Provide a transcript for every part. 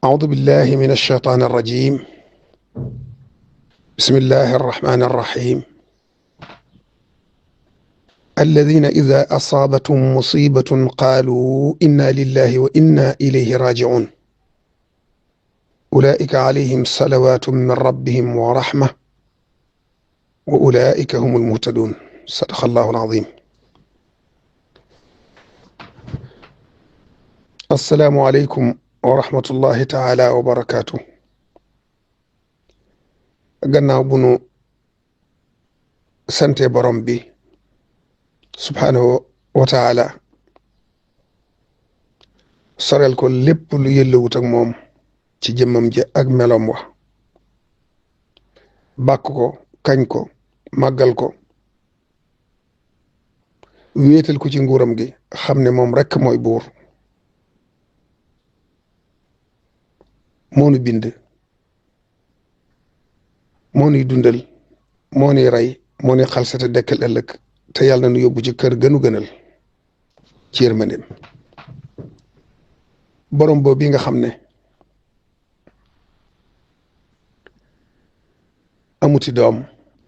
أعوذ بالله من الشيطان الرجيم. بسم الله الرحمن الرحيم. الذين إذا أصابتهم مصيبة قالوا إنا لله وإنا إليه راجعون أولئك عليهم صلوات من ربهم ورحمة وأولئك هم المهتدون صدق الله العظيم. السلام عليكم ورحمة الله تعالى وبركاته. gannaaw bu nu sante borom bi subhaanahu wa taala sorel ko lépp lu yëllawut ak moom ci jëmmam ji ak melom wa bàkk ko kañ ko màggal ko wéetal ko ci nguuram gi xam ne moom rekk mooy buur moo nu bind moo nuy dundal moo nuy rey moo nuy xalsate dekkal ëllëg te yàlla na nu yóbbu ci kër gënu gënal ci yërmandeem borom boobu bi nga xam ne amuti doom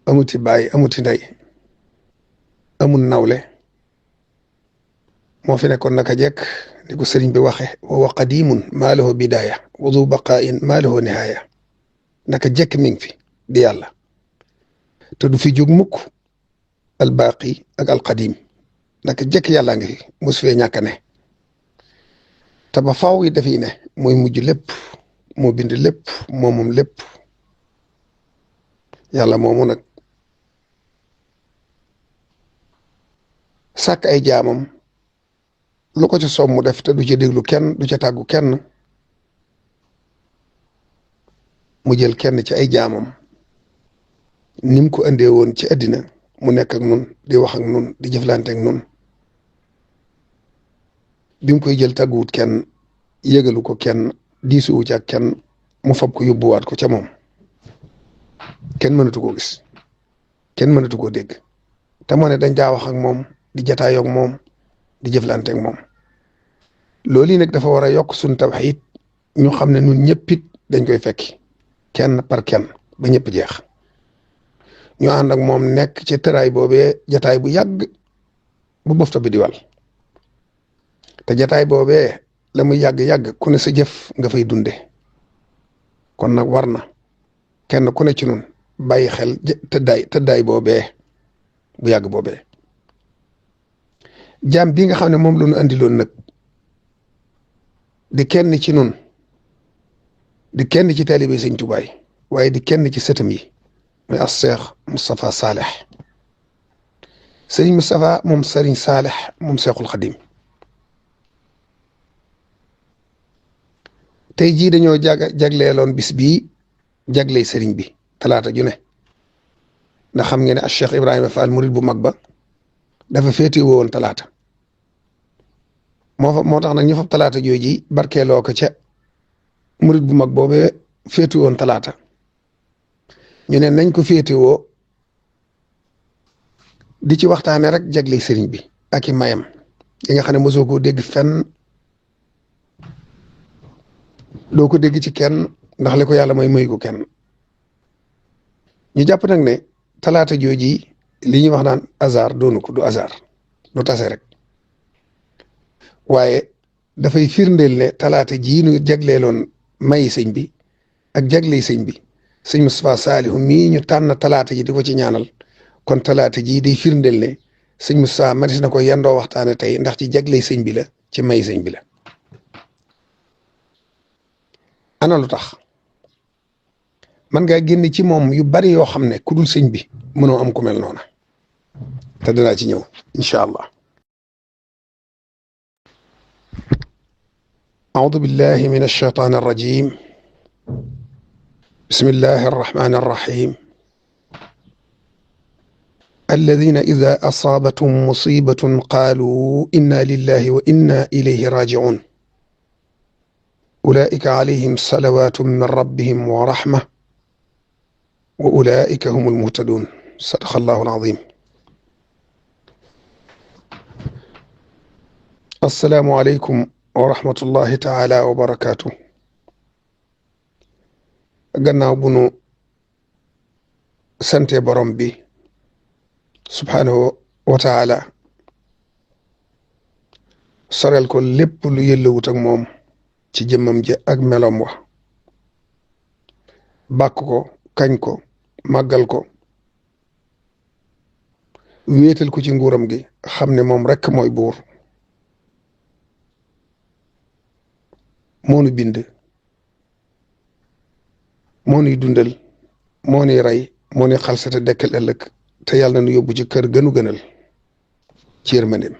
amuti baay amuti ndey amul nawle moo fi nekkoon naka jekk ni ko sëriñ bi waxe wa qadimun maa lahu bidaaya wa du baqaain maa lahu nihaaya naka jekk mi ngi fi di yàlla te du fi jóg mukk albaqi ak alqadim naka jekk yàllaa ngi fi mosu fee ñàkk ne te ba faaw yi dafiy ne mooy mujj lépp moo bind lépp moo moom lépp yàlla moomu nag sàkk ay jaamam lu ko ca soob mu def te du ca déglu kenn du ca tàggu kenn mu jël kenn ci ay jaamam nim ko andee woon ci àddina mu nekk ak nun di wax ak nun di jëflante ak nun bi mu koy jël tàgguwut kenn yëgalu ko kenn diisuwu ci ak kenn mu fab ko yóbbuwaat ko ca moom kenn mënatu koo gis kenn mënatu koo dégg te moo ne dañ daa wax ak moom di jataayoo ak moom di jëflante ak moom loolu yi nag dafa war a yokk suñ tawxiid ñu xam ne nun ñëppit dañ koy fekki kenn par kenn ba ñëpp jeex ñu ànd ak moom nekk ci tëraay boobee jataay bu yàgg bu bofta bi di wal te jataay boobee la muy yàgg-yàgg ku ne sa jëf nga fay dunde kon nag war na kenn ku ne ci nun bàyyi xel tëddaay boobee bu yàgg boobee jaam bi nga xam ne moom la ñu andiloon nag di kenn ci nun di kenn ci taalibe Sëñ Tuubaa waaye di kenn ci sëtam yi muy as Seex Moustapha Saalih Sëriñ Moustapha moom Sëriñ Saalih moom Seexul Xadim tey jii dañoo jagleeloon bis bii jagley sëriñ bi talaata ju ne ndax xam ngeen ne ak Cheikh Ibrahima Fall murid bu mag ba dafa féete woon talaata moo tax nag ñu fab talaata jooji barkeeloo ko ca murid bu mag boobee féete woon talaata ñu ne nañ ko féete woo di ci waxtaane rek jagley sëriñ bi ak i mayam yi nga xam ne mosoo koo dégg fenn doo ko dégg ci kenn ndax li ko yàlla may ko kenn ñu jàpp nag ne talaata jooji li ñuy wax naan hasard doonu ko du hasard du tase rek waaye dafay firndeel ne talaata jii nu jagleeloon mayi sëñ bi ak jagley sëñ bi sëñ Moustapha Saalihu mii ñu tànn talaata ji di ko ci ñaanal kon talaata jii day firndeel ne sëñ Moustapha manis na ko yendoo waxtaane tey ndax ci jagley sëñ bi la ci mayi sëñ bi la ana lu tax man ngaa génn ci moom yu bari yoo xam ne ku dul sëñ bi mënoo am ku mel noona te danaa ci ñëw incha allah. أعوذ بالله من الشيطان الرجيم. بسم الله الرحمن الرحيم. الذين إذا أصابتهم مصيبة قالوا إنا لله وإنا إليه راجعون أولئك عليهم صلوات من ربهم ورحمة وأولئك هم المهتدون صدق الله العظيم. السلام عليكم wa rahmatullahi taala wa barakaatu. gannaaw bu nu sante borom bi subhanahu wa taala sorel ko lépp lu yëllawut ak moom ci jëmmam ji ak melom wa bàkk ko kañ ko màggal ko wéetal ko ci nguuram gi xam ne moom rekk mooy buur moo nu bind moo nuy dundal moo nuy rey moo nuy xalsate dekkal ëllëg te yàlla na nu yóbbu ci kër gënu gënal ci yërmandeem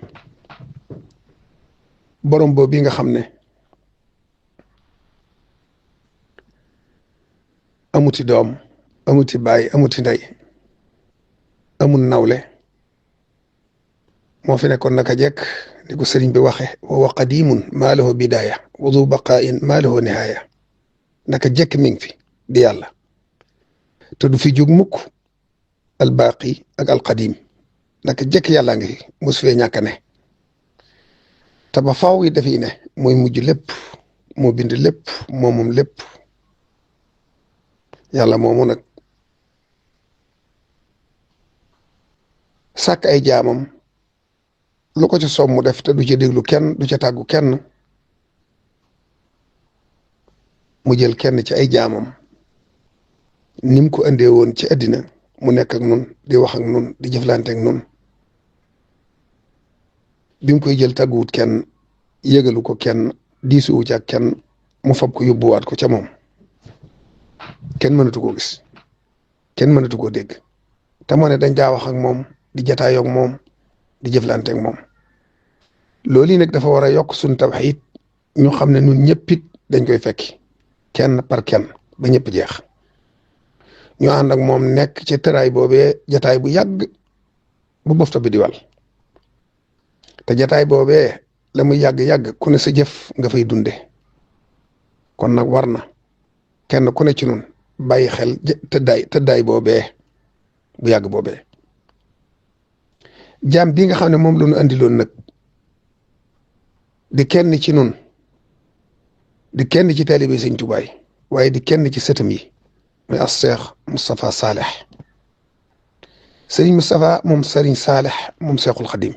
borom boobu bi nga xam ne amuti doom amuti baay amuti ndey amul nawle moo fi nekkoon naka jekk ni ko sëriñ bi waxe wa qadimun maa lahu bidaaya wa du baqaain maa lahu nihaaya naka jekk mi ngi fi di yàlla te du fi jóg mukk albaqi ak alqadim naka jekk yàllaa ngi fi mosu fee ñàkk ne te ba faaw yi dafiy ne mooy mujj lépp moo bind lépp moo moom lépp yàlla moomu nag sàkk ay jaamam lu ko ci soob mu def te du ca déglu kenn du ca tàggu kenn mu jël kenn ci ay jaamam nim ko andee woon ci àddina mu nekk ak nun di wax ak nun di jëflante ak nun bi mu koy jël tàgguwut kenn yëgalu ko kenn diisuwu ci ak kenn mu fab ko yóbbuwaat ko ca moom kenn mënatu koo gis kenn mënatu koo dégg te moo ne dañ daa wax ak moom di jataayoo ak moom di jëflante ak moom loolu yi nag dafa war a yokk suñ tawxiid ñu xam ne ñun ñëpp it dañ koy fekki kenn par kenn ba ñëpp jeex ñu ànd ak moom nekk ci tëraay boobee jataay bu yàgg bu bofta bi di wal te jataay boobee la muy yàgg-yàgg ku ne sa jëf nga fay dunde kon nag war na kenn ku ne ci nun bàyyi xel tëddaay boobee bu yàgg boobee jaam bi nga xam ne moom la ñu andiloon nag di kenn ci nun di kenn ci taalibe Sëñ Tuubaa waaye di kenn ci sëtam yi muy as Seex Moustapha Saalih Sëriñ Moustapha moom Sëriñ Saalih moom Seexul Xadim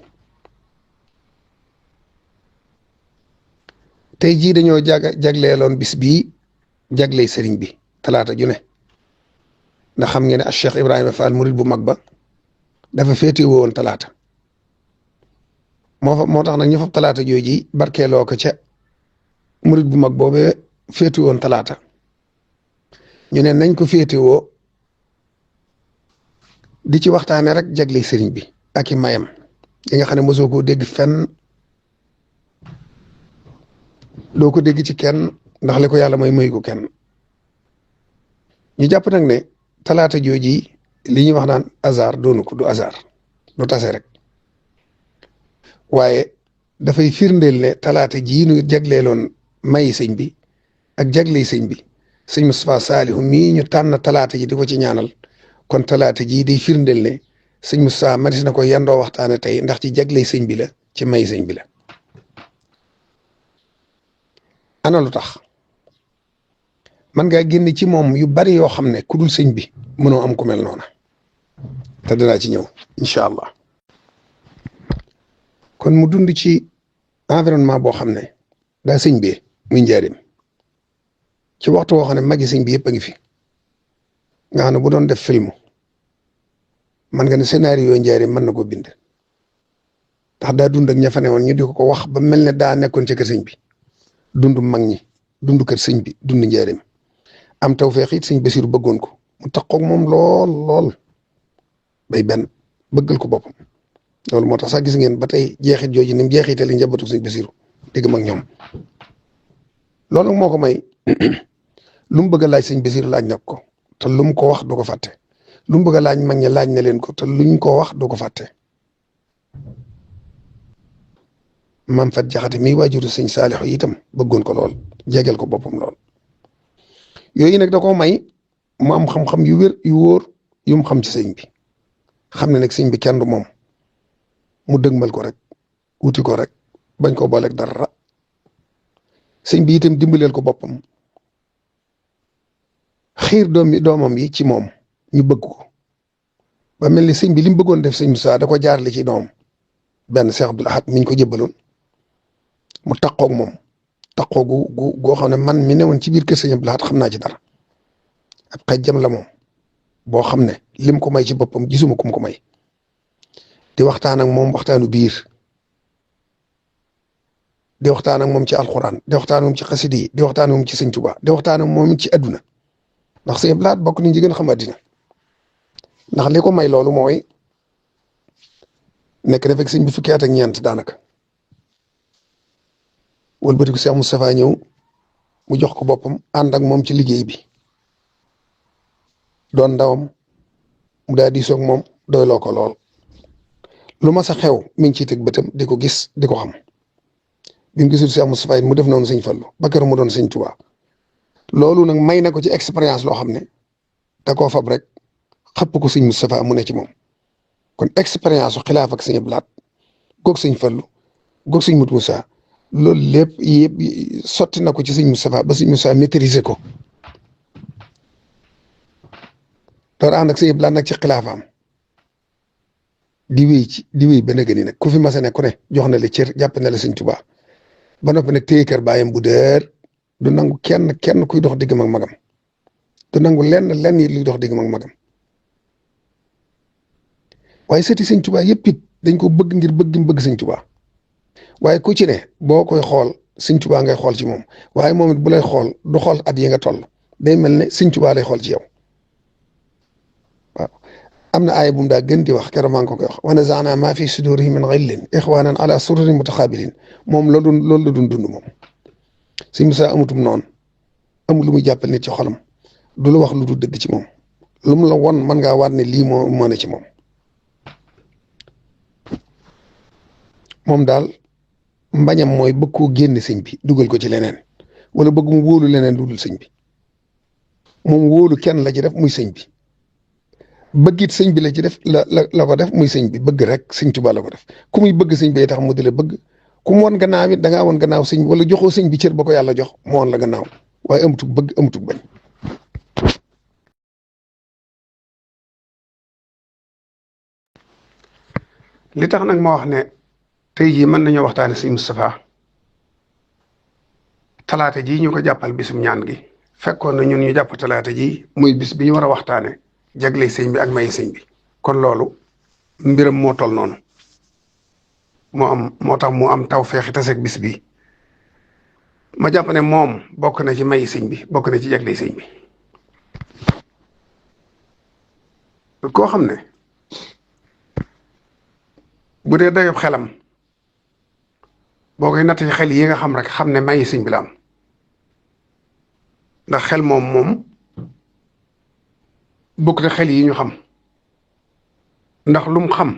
tey jii dañoo jagleeloon bis bii jagley sëriñ bi talaata ju ne ndax xam ngeen ne ak Cheikh Ibrahima Fall murid bu mag ba dafa féete woon talaata moo tax nag ñu fab talaata jooji barkeeloo ko ca murid bu mag boobee féete woon talaata ñu ne nañ ko féete woo di ci waxtaane rek jagley sëriñ bi ak i mayam yi nga xam ne mosoo koo dégg fenn doo ko dégg ci kenn ndax li ko yàlla may ko kenn ñu jàpp nag ne talaata jooji li ñuy wax naan hasard doonu ko du hasard du tase rek waaye dafay firndeel ne talaata jii nu jagleeloon mayi sëñ bi ak jagley sëñ bi sëñ Moustapha Saalihu mii ñu tànn talaata ji di ko ci ñaanal kon talaata jii day firndeel ne sëñ Moustapha manis na ko yendoo waxtaane tey ndax ci jagley sëñ bi la ci mayi sëñ bi la ana lu tax man ngaa génn ci moom yu bari yoo xam ne ku dul sëñ bi mënoo am ku mel noona te danaa ci ñëw incha allah kon mu dund ci environnement boo xam ne daa sëñ bee muy njaarim ci waxtu woo xam ne magi sëñ bi yëpp a ngi fi nga xam ne bu doon def film man nga ne scénario njaarim mën na ko bind ndax daa dund ak ña fa ne woon ñu di ko wax ba mel ne daa nekkoon ci kër sëñ bi dund mag ñi dund kër sëñ bi dund njaarim am tawfeex it sëñ Basiru bëggoon ko mu taxoog moom lool bay benn bëggal ko boppam loolu moo tax sax gis ngeen ba tey jeexit jooju ni mu jeexitali njabootu sëñ Basiru dégg mag ñoom loolu nag moo ko may lu mu bëgg a laaj sëñ Basiru laaj na ko te lu mu ko wax du ko fàtte lu mu bëgg a laaj mag ñi laaj na leen ko te luñ ko wax du ko fàtte maam Fat Jaxate mi waajuru sëñ Saalixu itam bëggoon ko lool jegeel ko boppam lool yooyu nag da koo may mu am xam-xam yu wér yu wóor yu mu xam ci sëñ bi xam ne nag sëñ bi kenn du moom mu dëgmal ko rek wuti ko rek bañ ko booleeg dara sëñ bi itam dimbaleel ko boppam xiir doomam yi ci moom ñu bëgg ko ba mel ni sëñ bi li mu bëggoon def sëñ Moussa da ko jaarale ci doom benn Cheikh Abdoul Ahad miñ ko jëbbaloon mu taqoog moom taqoo goo xam ne man mi newoon ci biir kër sëñ Abdoul Ahad xam naa ci dara ab xejjam la moom boo xam ne lim ko may ci boppam gisuma kum ko may di waxtaan ak moom waxtaanu biir di waxtaan ak moom ci alxuraan di waxtaan ak moom ci xasida yi di waxtaan ak moom ci sëñ Tuubaa di waxtaan ak moom ci adduna ndax sëñ Abdoul Ahad bokk nañ ci gën a xam addina ndax li ko may loolu mooy nekk na fekk sëñ bi fukki at ak ñeent daanaka wëlbatiku Cheikh Moustapha ñëw mu jox ko boppam ànd ak moom ci liggéey bi doon ndawam mu daal di soog moom doyloo ko lool lu ma sa xew mi ngi ciy teg bëtam di ko gis di ko xam bi mu gisul Cheikh Moustapha it mu def noonu sëñ Fallu ba kër mu doon sëñ Tuubaa loolu nag may na ko ci expérience loo xam ne da koo fab rek xëpp ko sëñ Moustapha mu ne ci moom kon expérience su xilaaf ak sëñ Abdou Lahad goog sëñ Fallu goog sëñ Mut Moussa loolu lépp yëpp sotti na ko ci sëñ Moustapha ba sëñ Moustapha maîtriser ko door ànd ak sëñ Abdou Lahad nag ci xilaafaam di wéy ba nëgëni nag ku fi mas a ne ku ne jox na la cër jàpp na la sëñ Tuubaa ba noppi nag téye kër baayam bu dër du nangu kenn kuy dox diggam ak magam du nangu lenn yi luy dox diggam ak magam waaye sëti sëñ Tuubaa yëpp it dañ ko bëgg ngir bëgg sëñ Tuubaa waaye ku ci ne boo koy xool sëñ Tuubaa ngay xool ci moom waaye moom it bu lay xool du xool at yi nga toll day mel ne sëñ Tuubaa lay xool ci yow waaw am na aaya bu mu daa gën di wax keroog maa ngi ko koy wax wa nazaanaa maa fi sudurihim min ghillin ixwaanan ala sururin mutaxaabilin moom loolu la dund moom sëñ Musaa amutum noonu amul lu muy jàppal nit ci xolam du la wax lu du dëgg ci moom lu mu la won mën ngaa waat ne lii moo ne ci moom moom daal mbañam mooy bëgg koo génne sëñ bi dugal ko ci leneen wala bëgg mu wóolu leneen lu dul sëñ bi moom wóolu kenn la ci def muy sëñ bi bëggit sëñ bi la ci def la ko def muy sëñ bi bëgg rek sëñ Tuubaa la ko def ku muy bëgg sëñ bi tax mu di la bëgg ku mu woon gannaaw it da ngaa woon gannaaw sëñ bi wala joxoo sëñ bi cër ba ko yàlla jox mu woon la gannaaw waaye amutug bëgg amutug bañ li tax nag ma wax ne tey jii mën nañoo waxtaane sëñ Moustapha talaata jii ñu ko jàppal bisum ñaan gi fekkoon na ñun ñu jàpp talaata jii muy bis bi ñu war a waxtaane jagle sëñ bi ak may sëñ bi kon loolu mbiram moo tol noonu moo tax mu am taw feexi taseeg bis bi ma jàpp ne moom bokk na ci may sëñ bi bokk na ci jagle sëñ bi koo xam ne bu dee dayob xelam boo koy natt ci xel yi nga xam rek xam ne may sëñ bi la am ndax xel moom bokk na xel yi ñu xam ndax lum xam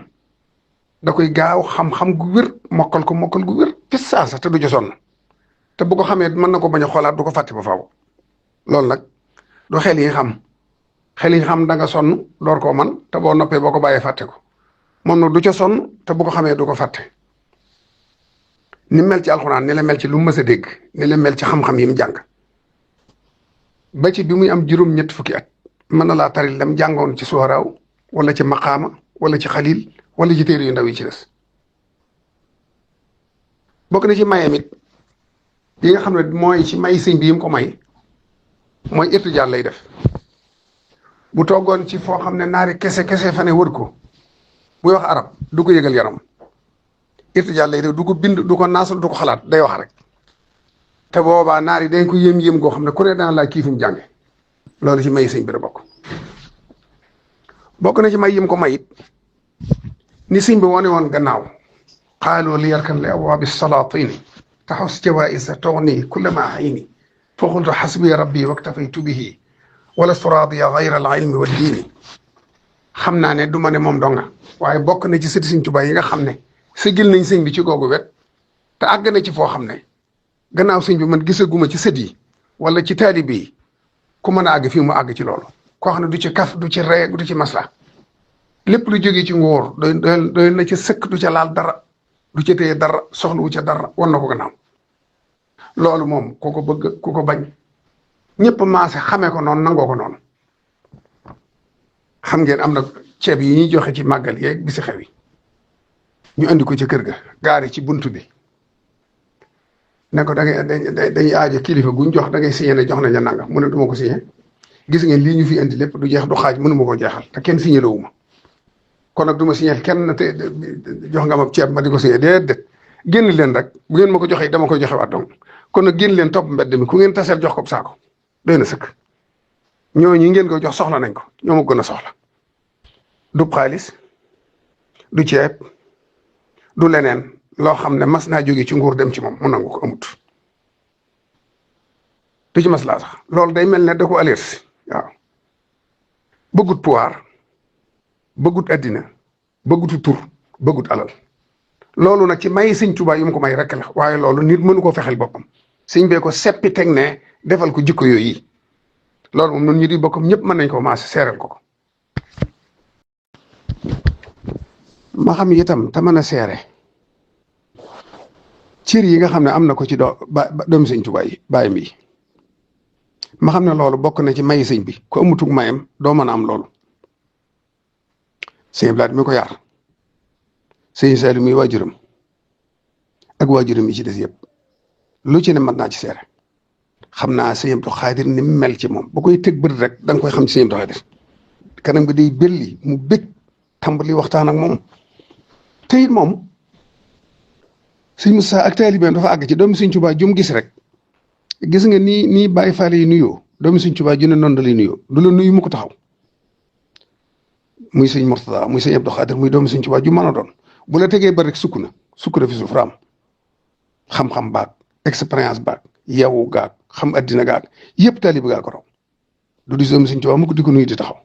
da koy gaaw xam-xam gu wér mokkal gu wér fi saasa te du ci sonn te bu ko xamee mën na ko bañ a xoolaat du ko fàtte ba faaw loolu nag du xel yi xam xel yi xam da nga sonn door koo man te boo noppee boo ko bàyyee fàtte ko moom nag du ca sonn te bu ko xamee du ko fàtte ni mel ci alxuraan ni la mel ci lu mës a dégg ni la mel ci xam-xam yi mu jàng ba ci bi muy am juróom-ñett fukki at mën na laa taril lam jàngoon ci suwaraaw wala ci maqaama wala ci xalil wala ci téere yu ndaw yi ci des bokk na ci mayam it yi nga xam ne mooy ci may sëñ bi yi mu ko may mooy irtijaal lay def bu toggoon ci foo xam ne naari kese fa ne wër ko buy wax arab du ko yëgal yaram irtijaal lay def du ko bind du ko naasul du ko xalaat day wax rek te boobaa naari dañ ko yëm goo xam ne ku ne daan laa kii fu mu jànge loolu ci may sëñ bi da bokk na ci may yim ko mayit ni sëñ bi wane woon gannaaw xaaloo li yarkan li abwaabi salaatini taxus jawaisa togni kullama ayni fa qultu xasbi rabbi waktafaytu bihi wala suraadiya gayra al ilmi wa diini xam naa ne du ma ne moom donga waaye bokk na ci sëti sëñ Tuubaa yi nga xam ne sigil nañ sëñ bi ci googu wet te àgg na ci foo xam ne gannaaw sëñ bi man gisaguma ci sët yi wala ci taalibe yi ku mën a àgg fii mu àgg ci loolu koo xam ne du ci kaf du ci ree du ci masla lépp lu jógee ci nguur doy na ci sëkk du ca laal dara du ca téye dara soxlu wu ca dara wan na ko gannaaw loolu moom ku ko bëgg ku ko bañ ñëpp maase xamee ko noonu nangoo ko noonu xam ngeen am na ceeb yi ñuy joxe ci màggal yeeg bisi xew yi ñu andi ko ci kër ga gaari ci buntu bi ne ko dañuy aajo kilifa guñ jox da ngay signé ne jox nañ la nangam mu ne du ma ko signé gis ngeen lii ñu fi andi lépp du jeex du xaaj mënu ma ko jeexal te kenn signé loowu ma kon nag du ma signé kenn te jox nga ma ceeb ma di ko signé déedéet génn leen rek bu ngeen ma ko joxee dama koy joxe waat donc kon nag génn leen topp mbedd mi ku ngeen taseel jox ko saako doy na sëkk ñooñu ngeen ko jox soxla nañ ko ñoo ma gën a soxla du xaalis du ceeb du leneen loo xam ne mas naa jóge ci nguur dem ci moom mu nangu ko amut du ci mas laa sax loolu day mel ne da ko alersi waaw bëggut pouvoir bëggut addina bëggutu tur bëggut alal loolu nag ci may sëñ Tuubaa yu mu ko may rek la waaye loolu nit mënu ko fexel boppam sëñ bee ko seppi teg ne defal ko jikko yooyu loolu moom noonu ñu di bokkam ñëpp mën nañ ko maase seeral ko ma xam itam te mën a seere cër yi nga xam ne am na ko ci doomu sëñ Tuubaa yi bàyyam yi ma xam ne loolu bokk na ci may sëñ bi ku amutug mayam doo mën a am loolu sëñ Blaat mi ko yar sëñ Saliou muy waajuram ak waajuram yi ci des yëpp lu ci ne mën naa ci seere xam naa sëñ Abdou Xaadir ni mu mel ci moom ba koy tëg bët rek da nga koy xam ci sëñ Abdou Xaadir kanam gi day belli mu bég tàmbali waxtaan ak moom te it moom sëñ Moussa ak taalibeem dafa àgg ci doomu sëñ Tuubaa jum gis rek gis nga nii Baay Faal yi nuyoo doomu sëñ Tuubaa ju ne noonu da lay nuyoo du la nuyu mu ko taxaw muy sëñ Murtada muy sëñ Abdou Xaadir muy doomu sëñ Tuubaa ju mën a doon bu la tegee ba rek sukk na fi suuf raam xam-xam baag expérience baag yeewu gaag xam addina gaag yëpp taalibe gaa ko raw du di doomu sëñ Tuubaa mu ko di ko nuyu di taxaw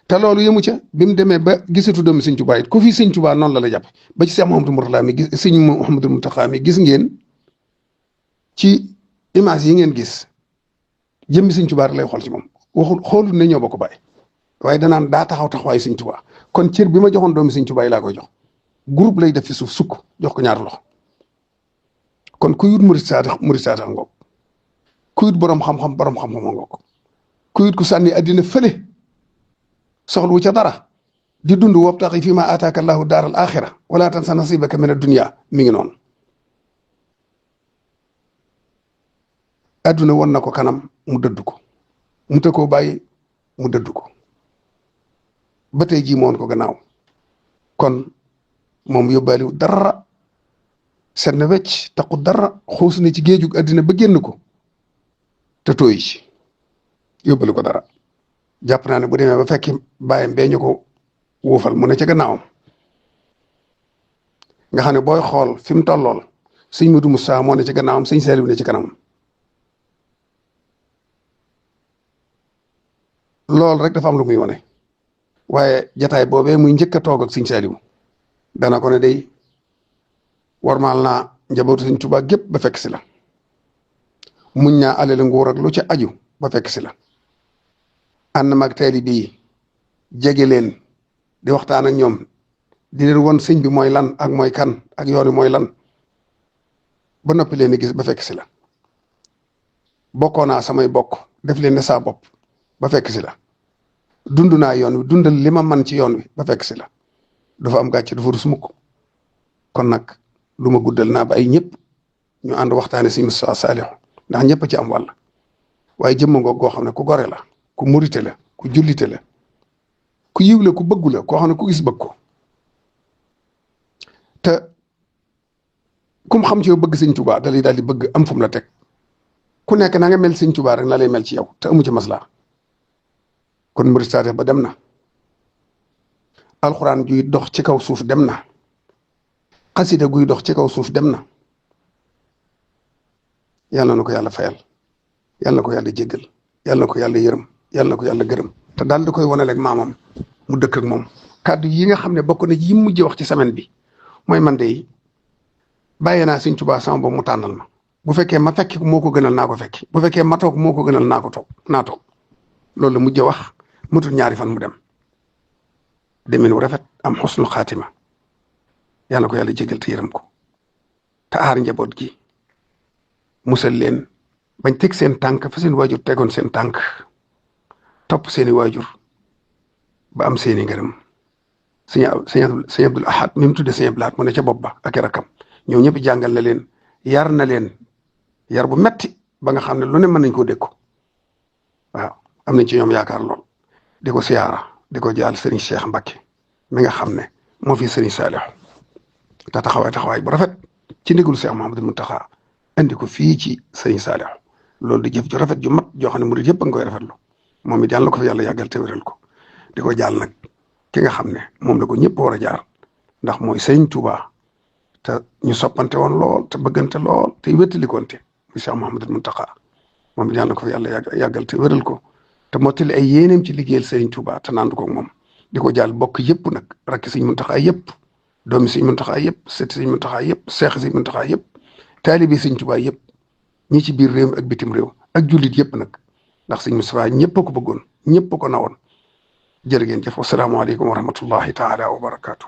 te loolu yëmu ca bi mu demee ba gisatu doomu sëñ Tuubaa it ku fi sëñ Tuubaa noonu la jàpp ba ci Seex Muhammadul Murtada mi gis sëñ Muhammadul Muntaxaa mi gis ngeen ci image yi ngeen gis jëmmi sëñ Tuubaa lay xool ci moom xoolul ne ñoo ba ko bàyyi waaye danaan daa taxaw taxawaayu sëñ Tuubaa kon cër bi ma joxoon doomu sëñ Tuubaa yi laa koy jox groupe lay def fi suuf sukk jox ko ñaar loxo kon ku yut murit saada ngoog ku yut borom xam-xam ngoog ku yut ku sànni addina fële soxlu wu ca dara di dund wabtaxi fi ma ataaka allahu daaral axira wala tansa nasibaka min ad-dunya mi ngi noonu adduna won na ko kanam mu dëdd ko mu te koo bàyyi mu dëdd ko ba tey jii moon ko gannaaw kon moom yóbbaaliwu dara set na wecc taqu dara xuus na ci géejug addina ba génn ko te tooyi ci yóbbalu ko dara jàpp naa ne bu demee ba fekki bàyyam bee ñu ko wuufal mu ne ca gannaawam nga xam ne booy xool fi mu tollool sëñ Mudu Musaa moo ne ci gannaawam sëñ Saaliw ne ci kanamam loolu rek dafa am lu muy wane waaye jataay boobee muy njëkk a toog ak sëñ Saaliw dana ko ne day warmaal naa njabootu sëñ Tuubaa gépp ba fekk si la muñ naa alal nguur ak lu ci aju ba fekk si la ànd mag taalibe yi jege leen di waxtaan ak ñoom di leen won sëñ bi mooy lan ak mooy kan ak yoon wi mooy lan ba noppi leen di gis ba fekk si la bokkoo naa samay bokk def leen ne saa bopp ba fekk si la dund naa yoon wi dundal li ma man ci yoon wi ba fekk si la dafa am gàcce dafa rus mukk kon nag du ma guddal naa ba ay ñëpp ñu ànd waxtaane sëñ Moussa Saliou ndax ñëpp a ci am wàll waaye jëmma ngoog goo xam ne ku gore la ku murite la ku jullite la ku yiw la ku bëggu la koo xam ne ku gis bëgg ko te kum xam ci yow bëgg sëñ Tuubaa da lay daal di bëgg am fu mu la teg ku nekk na nga mel sëñ Tuubaa rek na lay mel ci yow te amu ci maslaa kon murit saate ba dem na alxuraan juy dox ci kaw suuf dem na xasida guy dox ci kaw suuf dem na yàlla na ko yàlla fayal yàlla na ko yàlla jéggal yàlla na ko yàlla yërëm yàlla na ko yàlla gërëm te daal di koy wanaleeg maamam mu dëkk ak moom kàddu yi nga xam ne bokk na yi mujj wax ci semaine bi mooy man de bàyyee naa sëñ Tuubaa sama bopp mu tànnal ma bu fekkee ma fekki moo ko gënal naa ko fekki bu fekkee ma toog moo ko gënal naa ko toog loolu la mujj wax mutul ñaari fan mu dem demin wu rafet am xusnul xaatima yàlla na ko yàlla jégal te yërëm ko te aar njaboot gi musal leen bañ teg seen tànk fa seen waajur tegoon seen tànk topp seeni waajur ba am seeni ngërëm sëñ Abdul Ahad mi mu tudde sëñ Abdul Ahad mu ne ca bopp ba ak i rakkam ñoo ñëpp jàngal na leen yar na leen yar bu metti ba nga xam ne lu ne mën nañ koo dékku waaw am nañ ci ñoom yaakaar lool di ko siyaara di ko jaal sëriñ Cheikh Mbacke mi nga xam ne moo fi sëriñ Saliou te taxawaay bu rafet ci ndigalu Cheikh Mouhamadou Mountakha andi ko fii ci sëriñ Saliou loolu di jëf ju rafet ju mat joo xam ne murid yëpp a ngi koy rafetlu moom it yàlla na ko fi yàlla yàggal te wéral ko di ko jaal nag ki nga xam ne moom la ko ñëpp war a jaar ndax mooy sëriñ Touba te ñu soppante woon lool te bëggante lool te wéttalikoonte muy Cheikh Mouhamadou Mountakha moom it yàlla na ko fi yàlla yàggal te wéral ko te mottali ay yéeneem ci liggéeyal sëriñ Touba te nandu ko moom di ko jaal bokk yëpp nag rakki sëriñ Mountakha yëpp doomi sëriñ Mountakha yëpp sëti sëriñ Mountakha yëpp seex sëriñ Mountakha yëpp taalibi sëriñ Touba yëpp ñi ci biir réew ak bitim réew ak jullit yëpp nag ndax sëriñ Moustapha ñëpp a ko bëggoon ñëpp a ko nawoon jërë ngeen jëf wasalaamaaleykum wa rahmatullahi taala wa barakaatu.